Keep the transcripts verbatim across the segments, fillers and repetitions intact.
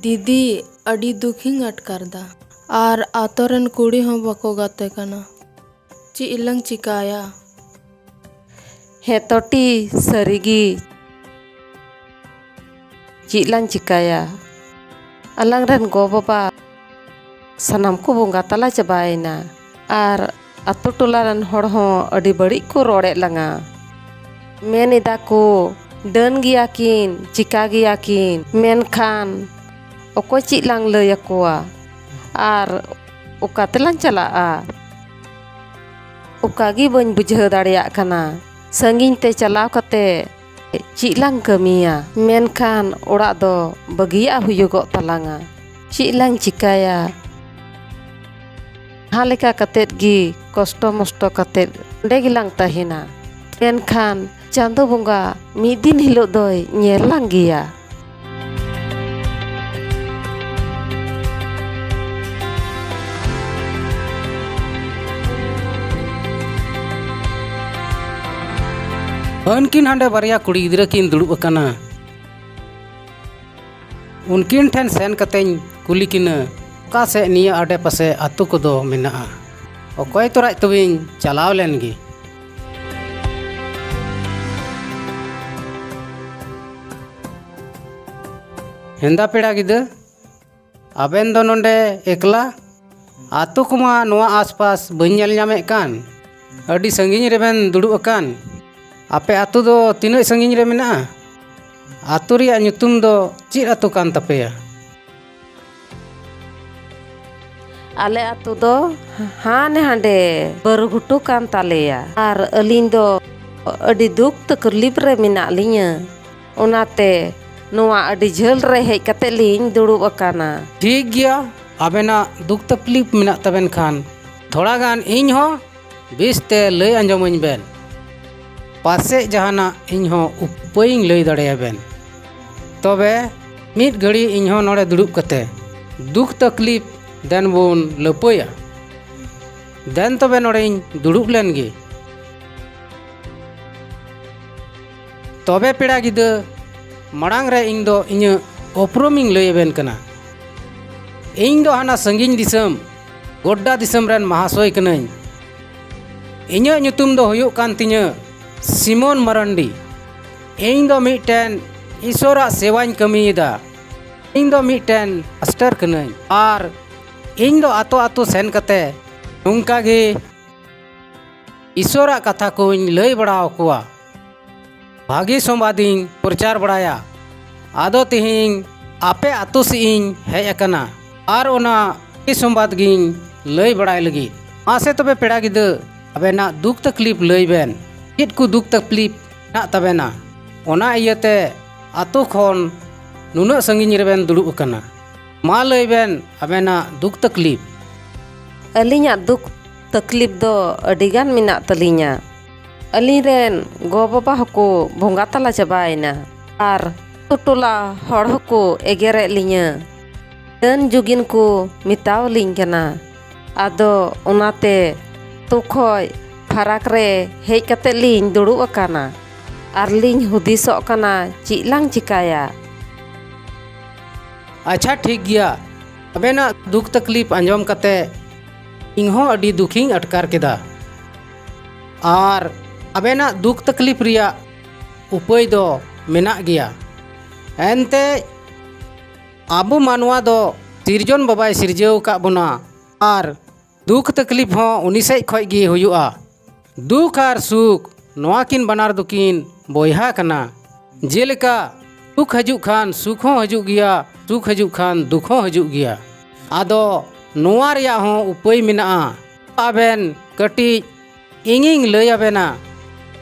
ᱫᱤᱫᱤ, ᱟᱹᱰᱤ ᱫᱩᱠᱷᱤᱧ ᱟᱴᱠᱟᱨ ᱫᱟ᱾ ᱟᱨ ᱟᱛᱳ ᱨᱮᱱ ᱠᱩᱲᱤ ᱦᱚᱸ ᱵᱟᱠᱚ ᱜᱟᱛᱮ ᱠᱟᱱᱟ᱾ ᱪᱮᱫ ᱞᱟᱝ ᱪᱤᱠᱟᱭᱟ? ᱦᱮᱸ ᱛᱚᱴᱤ, ᱥᱟᱹᱨᱤᱜᱮ᱾ ᱪᱮᱫ ᱞᱟᱝ ᱪᱤᱠᱟᱭᱟ? ᱟᱞᱟᱝ ᱨᱮᱱ ᱜᱚ-ᱵᱟᱵᱟ ᱥᱟᱱᱟᱢ ᱠᱚ ᱵᱚᱸᱜᱟ ᱛᱟᱞᱟ ᱪᱟᱵᱟᱭᱮᱱᱟ᱾ ᱟᱨ ᱟᱛᱳ ᱴᱚᱞᱟ ᱨᱮᱱ ᱦᱚᱲ ᱦᱚᱸ ᱟᱹᱰᱤ ᱵᱟᱹᱲᱤᱡ ᱠᱚ ᱨᱚᱲᱮᱫ ᱞᱟᱝᱟ᱾ ᱢᱮᱱ ᱮᱫᱟ ᱠᱚ, "ᱰᱟᱹᱱ ᱜᱮᱭᱟ ᱠᱤᱱ, ᱪᱤᱠᱟ ᱜᱮᱭᱟ ᱠᱤᱱ", ᱢᱮᱱᱠᱷᱟᱱ ᱚᱠᱚᱭ ᱪᱮᱫ ᱞᱟᱝ ᱞᱟᱹᱭ ᱟᱠᱚᱣᱟ? ᱟᱨ ᱚᱠᱟ ᱛᱮᱞᱟᱝ ᱪᱟᱞᱟᱜᱼᱟ? ᱚᱠᱟ ᱜᱮ ᱵᱟᱹᱧ ᱵᱩᱡᱷᱟᱹᱣ ᱫᱟᱲᱮᱭᱟᱜ ᱠᱟᱱᱟ᱾ ᱥᱟᱺᱜᱤᱧ ᱛᱮ ᱪᱟᱞᱟᱣ ᱠᱟᱛᱮ ᱪᱮᱫ ᱞᱟᱝ ᱠᱟᱹᱢᱤᱭᱟ? ᱢᱮᱱᱠᱷᱟᱱ ᱚᱲᱟᱜ ᱫᱚ ᱵᱟᱹᱜᱤᱭᱟᱜ ᱦᱩᱭᱩᱜᱚᱜ ᱛᱟᱞᱟᱝᱟ᱾ ᱪᱮᱫ ᱞᱟᱝ ᱪᱤᱠᱟᱭᱟ? ᱡᱟᱦᱟᱸ ᱞᱮᱠᱟ ᱠᱟᱛᱮᱫ ᱜᱮ ᱠᱚᱥᱴᱚ ᱢᱚᱥᱴᱚ ᱠᱟᱛᱮᱫ ᱚᱸᱰᱮ ᱜᱮᱞᱟᱝ ᱛᱟᱦᱮᱱᱟ᱾ ᱢᱮᱱᱠᱷᱟᱱ ᱪᱟᱸᱫᱚ ᱵᱚᱸᱜᱟ ᱢᱤᱫ ᱫᱤᱱ ᱦᱤᱞᱳᱜ ᱫᱚᱭ ᱧᱮᱞ ᱞᱟᱝ ᱜᱮᱭᱟ᱾ ᱩᱱᱠᱤᱱ ᱦᱟᱸᱰᱮ ᱵᱟᱨᱭᱟ ᱠᱩᱲᱤ ᱜᱤᱫᱽᱨᱟᱹ ᱠᱤᱱ ᱫᱩᱲᱩᱵ ᱟᱠᱟᱱᱟ᱾ ᱩᱱᱠᱤᱱ ᱴᱷᱮᱱ ᱥᱮᱱ ᱠᱟᱛᱮᱧ ᱠᱩᱞᱤ ᱠᱤᱱᱟᱹ, ᱚᱠᱟ ᱥᱮᱫ ᱱᱤᱭᱟᱹ ᱟᱰᱮ ᱯᱟᱥᱮ ᱟᱹᱛᱩ ᱠᱚᱫᱚ ᱢᱮᱱᱟᱜᱼᱟ? ᱚᱠᱚᱭ ᱛᱚᱨᱟᱡ ᱛᱚᱵᱮᱧ ᱪᱟᱞᱟᱣ ᱞᱮᱱ ᱜᱮ᱾ ᱦᱮᱸᱫᱟ ᱯᱮᱲᱟ ᱜᱤᱫᱟᱹ, ᱟᱵᱮᱱ ᱫᱚ ᱱᱚᱰᱮ ᱮᱠᱞᱟ? ᱟᱛᱳ ᱠᱚᱢᱟ ᱱᱚᱣᱟ ᱟᱥᱯᱟᱥ ᱵᱟᱹᱧ ᱧᱮᱞ ᱧᱟᱢᱮᱫ ᱠᱟᱱ᱾ ᱟᱹᱰᱤ ᱥᱟᱺᱜᱤᱧ ᱨᱮᱵᱮᱱ ᱫᱩᱲᱩᱵ ᱟᱠᱟᱱ᱾ ᱟᱯᱮ ᱟᱛᱳ ᱫᱚ ᱛᱤᱱᱟᱹᱜ ᱥᱟᱺᱜᱤᱧ ᱨᱮ ᱢᱮᱱᱟᱜᱼᱟ? ᱟᱛᱳ ᱨᱮᱭᱟᱜ ᱧᱩᱛᱩᱢ ᱫᱚ ᱪᱮᱫ ᱟᱛᱳ ᱠᱟᱱ ᱛᱟᱯᱮᱭᱟ? ᱟᱞᱮ ᱟᱛᱳ ᱫᱚ ᱦᱟᱱᱮ ᱦᱟᱸᱰᱮ ᱵᱟᱹᱨᱩ ᱜᱷᱩᱴᱩ ᱠᱟᱱ ᱛᱟᱞᱮᱭᱟ᱾ ᱟᱨ ᱟᱹᱞᱤᱧ ᱫᱚ ᱟᱹᱰᱤ ᱫᱩᱠ ᱛᱟᱠᱞᱤᱯ ᱨᱮ ᱢᱮᱱᱟᱜ ᱞᱤᱧᱟᱹ᱾ ᱚᱱᱟᱛᱮ ᱱᱚᱣᱟ ᱟᱹᱰᱤ ᱡᱷᱟᱹᱞ ᱨᱮ ᱦᱮᱡ ᱠᱟᱛᱮ ᱞᱤᱧ ᱫᱩᱲᱩᱵ ᱟᱠᱟᱱᱟ᱾ ᱴᱷᱤᱠ ᱜᱮᱭᱟ, ᱟᱵᱮᱱᱟᱜ ᱫᱩᱠ ᱛᱟᱠᱞᱤᱯ ᱢᱮᱱᱟᱜ ᱛᱟᱵᱮᱱ ᱠᱷᱟᱱ ᱛᱷᱚᱲᱟ ᱜᱟᱱ ᱤᱧ ᱦᱚᱸ ᱵᱮᱥ ᱛᱮ ᱞᱟᱹᱭ ᱟᱸᱡᱚᱢᱟᱹᱧ ᱵᱮᱱ᱾ ᱯᱟᱥᱮᱡ ᱡᱟᱦᱟᱱᱟᱜ ᱤᱧ ᱦᱚᱸ ᱩᱯᱟᱹᱭᱤᱧ ᱞᱟᱹᱭ ᱫᱟᱲᱮᱭᱟᱵᱮᱱ᱾ ᱛᱚᱵᱮ ᱢᱤᱫ ᱜᱷᱟᱹᱲᱤ ᱤᱧ ᱦᱚᱸ ᱱᱚᱰᱮ ᱫᱩᱲᱩᱵ ᱠᱟᱛᱮ ᱫᱩᱠ ᱛᱟᱠᱞᱤᱯ ᱫᱮᱱ ᱵᱚᱱ ᱞᱟᱹᱯᱟᱹᱭᱟ᱾ ᱫᱮᱱ ᱛᱚᱵᱮ ᱱᱚᱰᱮᱧ ᱫᱩᱲᱩᱵ ᱞᱮᱱ ᱜᱮ᱾ ᱛᱚᱵᱮ ᱯᱮᱲᱟ ᱜᱤᱫᱟᱹ, ᱢᱟᱲᱟᱝ ᱨᱮ ᱤᱧ ᱫᱚ ᱤᱧᱟᱹᱜ ᱩᱯᱨᱩᱢᱤᱧ ᱞᱟᱹᱭ ᱟᱵᱮᱱ ᱠᱟᱱᱟ᱾ ᱤᱧ ᱫᱚ ᱦᱟᱱᱟ ᱥᱟᱺᱜᱤᱧ ᱫᱤᱥᱚᱢ, ᱜᱚᱰᱰᱟ ᱫᱤᱥᱚᱢ ᱨᱮᱱ ᱢᱟᱦᱟᱥᱚᱭ ᱠᱟᱹᱱᱟᱹᱧ᱾ ᱤᱧᱟᱹᱜ ᱧᱩᱛᱩᱢ ᱫᱚ ᱦᱩᱭᱩᱜ ᱠᱟᱱ ᱛᱤᱧᱟᱹ ᱥᱤᱢᱚᱱ ᱢᱟᱨᱟᱱᱰᱤ᱾ ᱤᱧ ᱫᱚ ᱢᱤᱫᱴᱮᱱ ᱤᱥᱚᱨᱟᱜ ᱥᱮᱣᱟᱧ ᱠᱟᱹᱢᱤᱭᱮᱫᱟ᱾ ᱤᱧ ᱫᱚ ᱢᱤᱫᱴᱮᱱ ᱯᱟᱥᱴᱟᱨ ᱠᱟᱹᱱᱟᱹᱧ ᱟᱨ ᱤᱧ ᱫᱚ ᱟᱛᱳ ᱟᱛᱳ ᱥᱮᱱ ᱠᱟᱛᱮ ᱱᱚᱝᱠᱟ ᱜᱮ ᱤᱥᱚᱨᱟᱜ ᱠᱟᱛᱷᱟ ᱠᱚᱧ ᱞᱟᱹᱭ ᱵᱟᱲᱟ ᱟᱠᱚᱣᱟ᱾ ᱵᱷᱟᱹᱜᱤ ᱥᱚᱢᱵᱟᱫᱤᱧ ᱯᱨᱚᱪᱟᱨ ᱵᱟᱲᱟᱭᱟ᱾ ᱟᱫᱚ ᱛᱮᱦᱮᱧ ᱟᱯᱮ ᱟᱛᱳ ᱥᱮᱫ ᱤᱧ ᱦᱮᱡ ᱟᱠᱟᱱᱟ ᱟᱨ ᱚᱱᱟ ᱵᱷᱟᱹᱜᱤ ᱥᱚᱢᱵᱟᱫ ᱜᱤᱧ ᱞᱟᱹᱭ ᱵᱟᱲᱟᱭ ᱞᱟᱹᱜᱤᱫ᱾ ᱢᱟᱥᱮ ᱛᱚᱵᱮ ᱯᱮᱲᱟ ᱜᱤᱫᱟᱹᱨ, ᱟᱵᱮᱱᱟᱜ ᱫᱩᱠ ᱛᱟᱠᱞᱤᱯ ᱞᱟᱹᱭ ᱵᱮᱱ᱾ ᱪᱮᱫ ᱠᱚ ᱫᱩᱠ ᱛᱟᱠᱞᱤᱯ ᱢᱮᱱᱟᱜ ᱛᱟᱵᱮᱱᱟ? ᱚᱱᱟ ᱤᱭᱟᱹᱛᱮ ᱟᱛᱳ ᱠᱷᱚᱱ ᱱᱩᱱᱟᱹᱜ ᱥᱟᱺᱜᱤᱧ ᱨᱮᱵᱮᱱ ᱫᱩᱲᱩᱵ ᱟᱠᱟᱱᱟ᱾ ᱢᱟ ᱞᱟᱹᱭ ᱵᱮᱱ ᱟᱵᱮᱱᱟᱜ ᱫᱩᱠ ᱛᱟᱠᱞᱤᱯ᱾ ᱟᱹᱞᱤᱧᱟᱜ ᱫᱩᱠ ᱛᱟᱠᱞᱤᱯ ᱫᱚ ᱟᱹᱰᱤᱜᱟᱱ ᱢᱮᱱᱟᱜ ᱛᱟᱹᱞᱤᱧᱟ᱾ ᱟᱹᱞᱤᱧ ᱨᱮᱱ ᱜᱚ-ᱵᱟᱵᱟ ᱦᱚᱸᱠᱚ ᱵᱚᱸᱜᱟ ᱛᱟᱞᱟ ᱪᱟᱵᱟᱭᱮᱱᱟ ᱟᱨ ᱟᱹᱛᱩ ᱴᱚᱞᱟ ᱦᱚᱲ ᱦᱚᱸᱠᱚ ᱮᱜᱮᱨᱮᱫ ᱞᱤᱧᱟᱹ᱾ ᱰᱟᱹᱱ ᱡᱩᱜᱤᱱ ᱠᱚ ᱢᱮᱛᱟᱣᱟᱞᱤᱧ ᱠᱟᱱᱟ᱾ ᱟᱫᱚ ᱚᱱᱟᱛᱮ ᱟᱹᱛᱩ ᱠᱷᱚᱡ ᱯᱷᱟᱨᱟᱠ ᱨᱮ ᱦᱮᱡ ᱠᱟᱛᱮ ᱞᱤᱧ ᱫᱩᱲᱩᱵ ᱟᱠᱟᱱᱟ᱾ ᱟᱨ ᱞᱤᱧ ᱦᱩᱫᱤᱥᱚᱜ ᱠᱟᱱᱟ ᱪᱮᱫ ᱞᱟᱝ ᱪᱤᱠᱟᱭᱟ᱾ ᱟᱪᱪᱷᱟ, ᱴᱷᱤᱠ ᱜᱮᱭᱟ᱾ ᱟᱵᱮᱱᱟᱜ ᱫᱩᱠ ᱛᱟᱠᱞᱤᱯ ᱟᱸᱡᱚᱢ ᱠᱟᱛᱮ ᱤᱧ ᱦᱚᱸ ᱟᱹᱰᱤ ᱫᱩᱠᱷᱤᱧ ᱟᱴᱠᱟᱨ ᱠᱮᱫᱟ᱾ ᱟᱨ ᱟᱵᱮᱱᱟᱜ ᱫᱩᱠ ᱛᱟᱠᱞᱤᱯ ᱨᱮᱭᱟᱜ ᱩᱯᱟᱹᱭ ᱫᱚ ᱢᱮᱱᱟᱜ ᱜᱮᱭᱟ᱾ ᱮᱱᱛᱮ ᱟᱵᱚ ᱢᱟᱱᱣᱟ ᱫᱚ ᱥᱤᱨᱡᱚᱱ ᱵᱟᱵᱟᱭ ᱥᱤᱨᱡᱟᱹᱣ ᱟᱠᱟᱫ ᱵᱚᱱᱟ ᱟᱨ ᱫᱩᱠ ᱛᱟᱠᱞᱤᱯ ᱦᱚᱸ ᱩᱱᱤ ᱥᱮᱡ ᱠᱷᱚᱡ ᱜᱮ ᱦᱩᱭᱩᱜᱼᱟ᱾ ᱫᱩᱠ ᱟᱨ ᱥᱩᱠ ᱱᱚᱣᱟ ᱠᱤᱱ ᱵᱟᱱᱟᱨ ᱫᱚᱠᱤᱱ ᱵᱚᱭᱦᱟ ᱠᱟᱱᱟ᱾ ᱡᱮᱞᱮᱠᱟ ᱫᱩᱠ ᱦᱤᱡᱩᱜ ᱠᱷᱟᱱ ᱥᱩᱠ ᱦᱚᱸ ᱦᱤᱡᱩᱜ ᱜᱮᱭᱟ, ᱥᱩᱠ ᱦᱤᱡᱩᱜ ᱠᱷᱟᱱ ᱫᱩᱠ ᱦᱚᱸ ᱦᱤᱡᱩᱜ ᱜᱮᱭᱟ᱾ ᱟᱫᱚ ᱱᱚᱣᱟ ᱨᱮᱭᱟᱜ ᱦᱚᱸ ᱩᱯᱟᱹᱭ ᱢᱮᱱᱟᱜᱼᱟ᱾ ᱟᱵᱮᱱ ᱠᱟᱹᱴᱤᱡ ᱤᱧᱤᱧ ᱞᱟᱹᱭ ᱟᱵᱮᱱᱟ,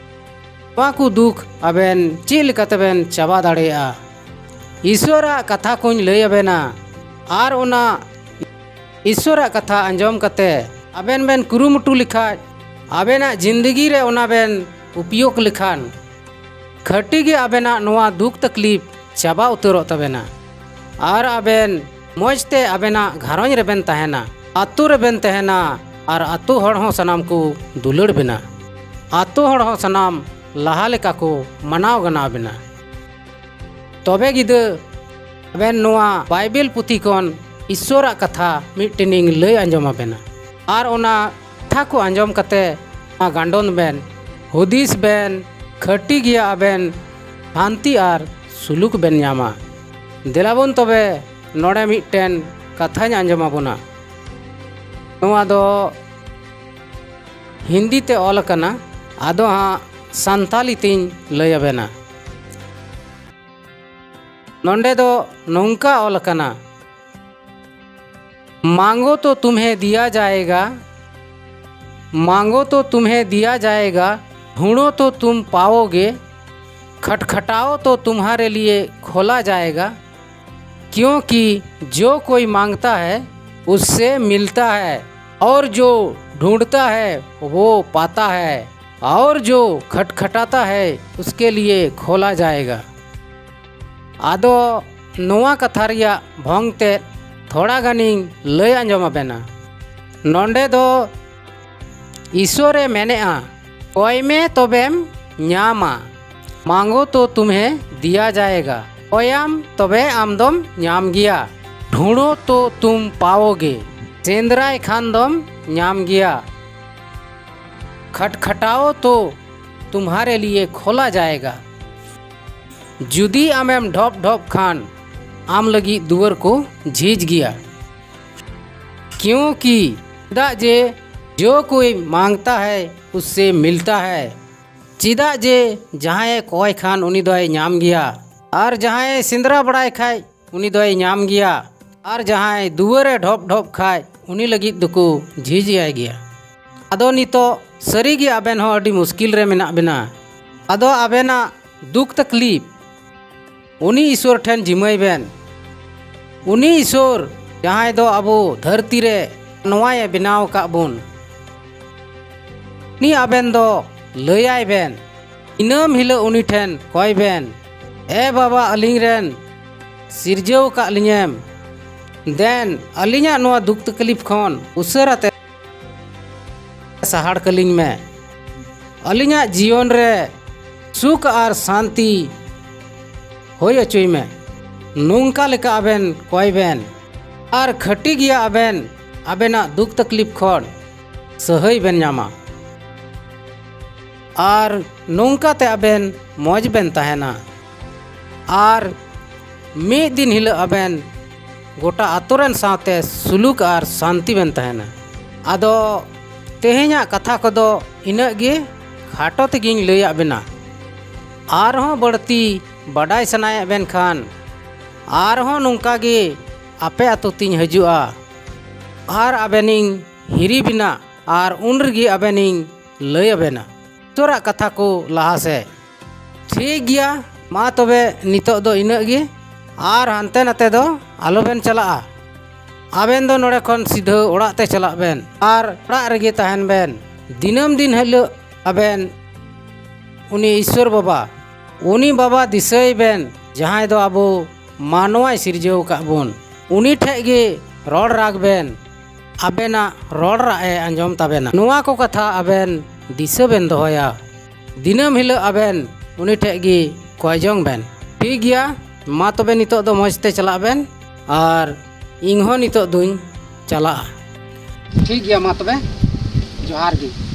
ᱱᱚᱣᱟ ᱠᱚ ᱫᱩᱠ ᱟᱵᱮᱱ ᱪᱮᱫ ᱞᱮᱠᱟᱛᱮᱵᱮᱱ ᱪᱟᱵᱟ ᱫᱟᱲᱮᱭᱟᱜᱼᱟ᱾ ᱤᱥᱚᱨᱟᱜ ᱠᱟᱛᱷᱟ ᱠᱚᱧ ᱞᱟᱹᱭ ᱟᱵᱮᱱᱟ, ᱟᱨ ᱚᱱᱟ ᱤᱥᱚᱨᱟᱜ ᱠᱟᱛᱷᱟ ᱟᱸᱡᱚᱢ ᱠᱟᱛᱮ ᱟᱵᱮᱱ ᱵᱮᱱ ᱠᱩᱨᱩᱢᱩᱴᱩ ᱞᱮᱠᱷᱟᱡ, ᱟᱵᱮᱱᱟᱜ ᱡᱤᱱᱫᱮᱜᱤ ᱨᱮ ᱚᱱᱟ ᱵᱮᱱ ᱩᱯᱭᱳᱜᱽ ᱞᱮᱠᱷᱟᱱ, ᱠᱷᱟᱹᱴᱤ ᱜᱮ ᱟᱵᱮᱱᱟᱜ ᱱᱚᱣᱟ ᱫᱩᱠ ᱛᱟᱠᱞᱤᱯ ᱪᱟᱵᱟ ᱩᱛᱟᱹᱨᱚᱜ ᱛᱟᱵᱮᱱᱟ᱾ ᱟᱨ ᱟᱵᱮᱱ ᱢᱚᱡᱽ ᱛᱮ ᱟᱵᱮᱱᱟᱜ ᱜᱷᱟᱨᱚᱸᱡᱽ ᱨᱮᱵᱮᱱ ᱛᱟᱦᱮᱱᱟ, ᱟᱛᱳ ᱨᱮᱵᱮᱱ ᱛᱟᱦᱮᱱᱟ, ᱟᱨ ᱟᱛᱳ ᱦᱚᱲ ᱦᱚᱸ ᱥᱟᱱᱟᱢ ᱠᱚ ᱫᱩᱞᱟᱹᱲ ᱵᱮᱱᱟ᱾ ᱟᱛᱳ ᱦᱚᱲ ᱦᱚᱸ ᱥᱟᱱᱟᱢ ᱞᱟᱦᱟ ᱞᱮᱠᱟ ᱠᱚ ᱢᱟᱱᱟᱣ ᱜᱟᱱᱟᱣ ᱵᱮᱱᱟ᱾ ᱛᱚᱵᱮ ᱜᱤᱫᱟᱹ, ᱟᱵᱮᱱ ᱱᱚᱣᱟ ᱵᱟᱭᱵᱮᱞ ᱯᱩᱛᱷᱤ ᱠᱷᱚᱱ ᱤᱥᱥᱚᱨᱟᱜ ᱠᱟᱛᱷᱟ ᱢᱤᱫᱴᱮᱱᱤᱧ ᱞᱟᱹᱭ ᱟᱸᱡᱚᱢ ᱟᱵᱮᱱᱟ᱾ ᱟᱨ ᱚᱱᱟ ᱠᱟᱛᱷᱟ ᱠᱚ ᱟᱸᱡᱚᱢ ᱠᱟᱛᱮ ᱱᱚᱣᱟ ᱜᱟᱸᱰᱚᱱ ᱵᱮᱱ, ᱦᱩᱫᱤᱥ ᱵᱮᱱ, ᱠᱷᱟᱹᱴᱤ ᱜᱮᱭᱟ ᱟᱵᱮᱱ, ᱥᱟᱱᱛᱤ ᱟᱨ ᱥᱩᱞᱩᱠ ᱵᱮᱱ ᱧᱟᱢᱟ᱾ ᱫᱮᱞᱟᱵᱚᱱ ᱛᱚᱵᱮ ᱱᱚᱰᱮ ᱢᱤᱫᱴᱮᱱ ᱠᱟᱛᱷᱟᱧ ᱟᱸᱡᱚᱢ ᱟᱵᱚᱱᱟ᱾ ᱱᱚᱣᱟ ᱫᱚ ᱦᱤᱱᱫᱤ ᱛᱮ ᱚᱞ ᱟᱠᱟᱱᱟ, ᱟᱫᱚ ᱦᱟᱸᱜ ᱥᱟᱱᱛᱟᱞᱤ ᱛᱤᱧ ᱞᱟᱹᱭ ᱟᱵᱮᱱᱟ᱾ ᱱᱚᱰᱮ ᱫᱚ ᱱᱚᱝᱠᱟ ᱚᱞ ᱟᱠᱟᱱᱟ, मांगो तो तुम्हें दिया जाएगा, मांगो तो तुम्हें दिया जाएगा, ढूंढो तो तुम पाओगे, खटखटाओ तो तुम्हारे लिए खोला जाएगा, क्योंकि जो कोई मांगता है उससे मिलता है, और जो ढूंढता है वो पाता है, और जो खटखटाता है उसके लिए खोला जाएगा। ᱟᱫᱚ ᱱᱚᱣᱟ ᱠᱟᱛᱷᱟ ᱨᱮᱭᱟᱜ ᱵᱷᱚᱝ ᱛᱮ ᱛᱷᱚᱲᱟ ᱜᱟᱱᱤᱧ ᱞᱟᱹᱭ ᱟᱸᱡᱚᱢ ᱟᱵᱮᱱᱟ᱾ ᱱᱚᱰᱮ ᱫᱚ ᱤᱥᱚᱨᱮ ᱢᱮᱱᱮᱜᱼᱟ, ᱠᱚᱭ ᱢᱮ ᱛᱚᱵᱮᱢ ᱧᱟᱢᱟ, मांगो तो तुम्हें दिया जाएगा, ᱠᱚᱭᱟᱢ ᱛᱚᱵᱮ ᱟᱢ ᱫᱚᱢ ᱧᱟᱢ ᱜᱮᱭᱟ, ढूंढो तो तुम पाओगे, ᱥᱮᱸᱫᱽᱨᱟᱭ ᱠᱷᱟᱱ ᱫᱚᱢ ᱧᱟᱢ ᱜᱮᱭᱟ, खटखटाओ तो तुम्हारे लिए खोला जाएगा, ᱡᱩᱫᱤ ᱟᱢᱮᱢ ᱰᱷᱚᱯ ᱰᱷᱚᱯ ᱠᱷᱟᱱ ᱟᱢ ᱞᱟᱹᱜᱤᱫ ᱫᱩᱣᱟᱹᱨ ᱠᱚ ᱡᱷᱤᱡ ᱜᱮᱭᱟ, क्योंकि ᱪᱮᱫᱟᱜ ᱡᱮ जो कोई मांगता है उससे मिलता है, ᱪᱮᱫᱟᱜ ᱡᱮ ᱡᱟᱦᱟᱸᱭᱮ ᱠᱚᱭ ᱠᱷᱟᱱ ᱩᱱᱤ ᱫᱚᱭ ᱧᱟᱢ ᱜᱮᱭᱟ, ᱟᱨ ᱡᱟᱦᱟᱸᱭᱮ ᱥᱮᱸᱫᱽᱨᱟ ᱵᱟᱲᱟᱭ ᱠᱷᱟᱡ ᱩᱱᱤ ᱫᱚᱭ ᱧᱟᱢ ᱜᱮᱭᱟ, ᱟᱨ ᱡᱟᱦᱟᱸᱭ ᱫᱩᱣᱟᱹᱨᱮ ᱰᱷᱚᱯ ᱰᱷᱚᱯ ᱠᱷᱟᱡ ᱩᱱᱤ ᱞᱟᱹᱜᱤᱫ ᱫᱚᱠᱚ ᱡᱷᱤᱡ ᱟᱭ ᱜᱮᱭᱟ᱾ ᱟᱫᱚ ᱱᱤᱛᱚᱜ ᱥᱟᱹᱨᱤᱜᱮ ᱟᱵᱮᱱ ᱦᱚᱸ ᱟᱹᱰᱤ ᱢᱩᱥᱠᱤᱞ ᱨᱮ ᱢᱮᱱᱟᱜ ᱵᱮᱱᱟ᱾ ᱟᱫᱚ ᱟᱵᱮᱱᱟᱜ ᱫᱩᱠ ᱛᱟᱠᱞᱤᱯ ᱩᱱᱤ ᱤᱥᱚᱨ ᱴᱷᱮᱱ ᱡᱤᱢᱟᱹᱭ ᱵᱮᱱ᱾ ᱩᱱᱤ ᱤᱥᱚᱨ ᱡᱟᱦᱟᱸᱭ ᱫᱚ ᱟᱵᱚ ᱫᱷᱟᱹᱨᱛᱤ ᱨᱮ ᱱᱚᱣᱟᱭ ᱵᱮᱱᱟᱣ ᱟᱠᱟᱫ ᱵᱚᱱ, ᱩᱱᱤ ᱟᱵᱮᱱ ᱫᱚ ᱞᱟᱹᱭᱟᱭ ᱵᱮᱱ, ᱫᱤᱱᱟᱹᱢ ᱦᱤᱞᱳᱜ ᱩᱱᱤ ᱴᱷᱮᱱ ᱠᱚᱭ ᱵᱮᱱ, ᱮ ᱵᱟᱵᱟ, ᱟᱹᱞᱤᱧ ᱨᱮᱱ ᱥᱤᱨᱡᱟᱹᱣ ᱟᱠᱟᱫ ᱞᱤᱧᱮᱢ, ᱫᱮᱱ ᱟᱹᱞᱤᱧᱟᱜ ᱱᱚᱣᱟ ᱫᱩᱠ ᱛᱟᱠᱞᱤᱯ ᱠᱷᱚᱱ ᱩᱥᱟᱹᱨᱟ ᱛᱮ ᱥᱟᱦᱟᱲ ᱠᱟᱹᱞᱤᱧ ᱢᱮ᱾ ᱟᱹᱞᱤᱧᱟᱜ ᱡᱤᱭᱚᱱ ᱨᱮ ᱥᱩᱠ ᱟᱨ ᱥᱟᱱᱛᱤ ᱦᱩᱭ ᱦᱚᱪᱚᱭ ᱢᱮ᱾ ᱱᱚᱝᱠᱟ ᱞᱮᱠᱟ ᱟᱵᱮᱱ ᱠᱚᱭ ᱵᱮᱱ, ᱟᱨ ᱠᱷᱟᱹᱴᱤ ᱜᱮᱭᱟ ᱟᱵᱮᱱ ᱟᱵᱮᱱᱟᱜ ᱫᱩᱠ ᱛᱟᱠᱞᱤᱯ ᱠᱷᱚᱱ ᱥᱟᱹᱦᱟᱹᱭ ᱵᱮᱱ ᱧᱟᱢᱟ᱾ ᱟᱨ ᱱᱚᱝᱠᱟ ᱛᱮ ᱟᱵᱮᱱ ᱢᱚᱡᱽ ᱵᱮᱱ ᱛᱟᱦᱮᱱᱟ᱾ ᱟᱨ ᱢᱤᱫ ᱫᱤᱱ ᱦᱤᱞᱳᱜ ᱟᱵᱮᱱ ᱜᱚᱴᱟ ᱟᱛᱳ ᱨᱮᱱ ᱥᱟᱶᱛᱮ ᱥᱩᱞᱩᱠ ᱟᱨ ᱥᱟᱱᱛᱤ ᱵᱮᱱ ᱛᱟᱦᱮᱱᱟ᱾ ᱟᱫᱚ ᱛᱮᱦᱮᱧᱟᱜ ᱠᱟᱛᱷᱟ ᱠᱚᱫᱚ ᱤᱱᱟᱹᱜ ᱜᱮ, ᱠᱷᱟᱴᱚ ᱛᱮᱜᱮᱧ ᱞᱟᱹᱭᱟᱫ ᱵᱮᱱᱟ᱾ ᱟᱨᱦᱚᱸ ᱵᱟᱹᱲᱛᱤ ᱵᱟᱰᱟᱭ ᱥᱟᱱᱟᱭᱮᱫ ᱵᱮᱱ ᱠᱷᱟᱱ ᱟᱨᱦᱚᱸ ᱱᱚᱝᱠᱟ ᱜᱮ ᱟᱯᱮ ᱟᱛᱳ ᱛᱤᱧ ᱦᱤᱡᱩᱜᱼᱟ ᱟᱨ ᱟᱵᱮᱱᱤᱧ ᱦᱤᱨᱤ ᱵᱮᱱᱟ, ᱟᱨ ᱩᱱ ᱨᱮᱜᱮ ᱟᱵᱮᱱᱤᱧ ᱞᱟᱹᱭ ᱟᱵᱮᱱᱟ ᱩᱛᱟᱹᱨᱟᱜ ᱠᱟᱛᱷᱟ ᱠᱚ ᱞᱟᱦᱟ ᱥᱮᱫ᱾ ᱴᱷᱤᱠ ᱜᱮᱭᱟ, ᱢᱟ ᱛᱚᱵᱮ ᱱᱤᱛᱚᱜ ᱫᱚ ᱤᱱᱟᱹᱜ ᱜᱮ, ᱟᱨ ᱦᱟᱱᱛᱮ ᱱᱟᱛᱮ ᱫᱚ ᱟᱞᱚᱵᱮᱱ ᱪᱟᱞᱟᱜᱼᱟ᱾ ᱟᱵᱮᱱ ᱫᱚ ᱱᱚᱰᱮ ᱠᱷᱚᱱ ᱥᱤᱫᱷᱟᱹ ᱚᱲᱟᱜ ᱛᱮ ᱪᱟᱞᱟᱜ ᱵᱮᱱ ᱟᱨ ᱚᱲᱟᱜ ᱨᱮᱜᱮ ᱛᱟᱦᱮᱱ ᱵᱮᱱ᱾ ᱫᱤᱱᱟᱹᱢ ᱫᱤᱱ ᱦᱤᱞᱳᱜ ᱟᱵᱮᱱ ᱩᱱᱤ ᱤᱥᱥᱚᱨ ᱵᱟᱵᱟ, ᱩᱱᱤ ᱵᱟᱵᱟ ᱫᱤᱥᱟᱹᱭ ᱵᱮᱱ, ᱡᱟᱦᱟᱸᱭ ᱫᱚ ᱟᱵᱚ ᱢᱟᱱᱣᱟᱭ ᱥᱤᱨᱡᱟᱹᱣ ᱟᱠᱟᱫ ᱵᱚᱱ᱾ ᱩᱱᱤ ᱴᱷᱮᱡ ᱜᱮ ᱨᱚᱲ ᱨᱟᱜᱽ ᱵᱮᱱ, ᱟᱵᱮᱱᱟᱜ ᱨᱚᱲ ᱨᱟᱜ ᱮ ᱟᱸᱡᱚᱢ ᱛᱟᱵᱮᱱᱟ᱾ ᱱᱚᱣᱟ ᱠᱚ ᱠᱟᱛᱷᱟ ᱟᱵᱮᱱ ᱫᱤᱥᱟᱹ ᱵᱮᱱ ᱫᱚᱦᱚᱭᱟ᱾ ᱫᱤᱱᱟᱹᱢ ᱦᱤᱞᱳᱜ ᱟᱵᱮᱱ ᱩᱱᱤ ᱴᱷᱮᱡ ᱜᱮ ᱠᱚᱭ ᱡᱚᱝ ᱵᱮᱱ᱾ ᱴᱷᱤᱠ ᱜᱮᱭᱟ, ᱢᱟ ᱛᱚᱵᱮ ᱱᱤᱛᱚᱜ ᱫᱚ ᱢᱚᱡᱽ ᱛᱮ ᱪᱟᱞᱟᱜ ᱵᱮᱱ, ᱟᱨ ᱤᱧ ᱦᱚᱸ ᱱᱤᱛᱚᱜ ᱫᱩᱧ ᱪᱟᱞᱟᱜᱼᱟ᱾ ᱴᱷᱤᱠ ᱜᱮᱭᱟ, ᱢᱟ ᱛᱚᱵᱮ ᱡᱚᱦᱟᱨ ᱜᱮ᱾